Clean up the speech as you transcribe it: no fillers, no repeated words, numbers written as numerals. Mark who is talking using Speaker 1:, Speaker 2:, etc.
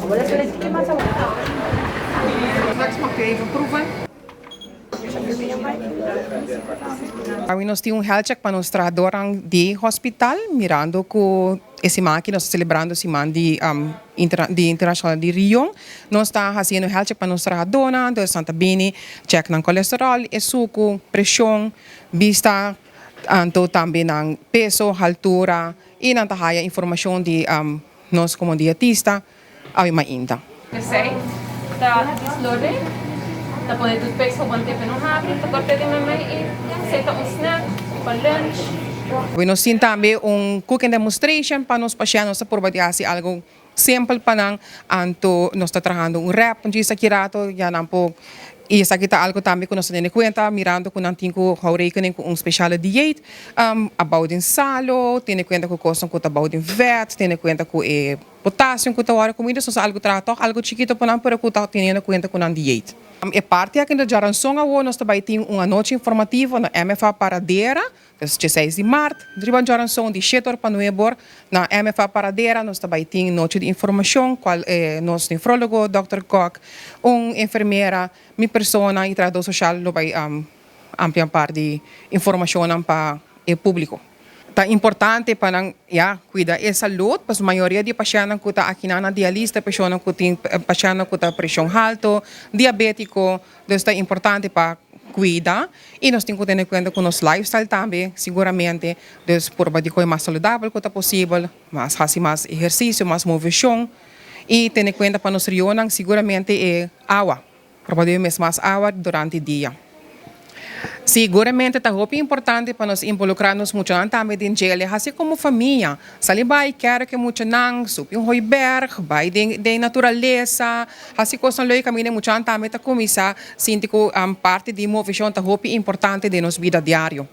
Speaker 1: Straks mag u even proeven.
Speaker 2: Awe nos tin un health check pa nos trahadornan di hospital mirando cu e siman aki nos ta celebrando siman di di internacional di rion. Nos ta haciendo un health check pa nos trahadornan, entonces nan ta bini check nan colesterol, e sucu, presion, bista, anto tambe nan peso, haltura y nan ta haya informacion di nos como dietista. Awe mainta.
Speaker 3: P'esei ta dislorde, ta pone toothpaste gewoon tepe no habri, ta kort'é den memei i esei ta un snack pa lunch.
Speaker 2: Awe nos tin tambe un cooking demonstration pa nos pashènt, nos ta purba di hasi algo simpel pa nan, anto nos ta trahando un wrap djis aki rato ya nan por, i esaki ta algo tambe ku nos ta tene kuenta mirando ku nan tin ku hou rekening ku un speciale dieet, abou den salo, tene kuenta ku kosnan ku ta abou den vèt, tene kuenta ku e. Potasio ku ta wòrdu kumida so sa algu traha tòg algu chikito pa nan pero ku ta teniendo kuenta ku nan dieet. E parti aki na djaranson awor nos ta bai tin un anochi informativo na MFA Paradera, dus dieseis di mart, riba djaranson di shete or pa nuebe or na MFA Paradera nos ta bai tin nochi di informashon kual nos nefrologo dòkter Kok, un enfermera, mi persona i trahadó soshal lo bai amplia un par di informashonnan pa e públiko. Ta importante pa nan ya cuida e salud, pasobra mayoria di e pashentnan cu ta akinan na dialis ta personanan cu tin pashentnan cu ta presion halto, diabetico, dus ta importante pa cuida y nos tin cu tene cuenta cu nos lifestyle tambe siguramente, dus purba di coge mas saludabel cu ta posibel, mas haci mas ehercicio, mas movecion y tene cuenta pa nos rionan siguramente e awa. Por bebe mes mas awa durante dia. Siguramente ta hopi importante pa nos involucra nos muchanan tambe den djele, haci como famia. Sali bay kerk e muchanan, subi un hooiberg, bay den den naturalesa, haci cosnan leuk caminda e muchanan tambe ta cuminsa sinti cu parti di movecion ta hopi importante den nos bida diario.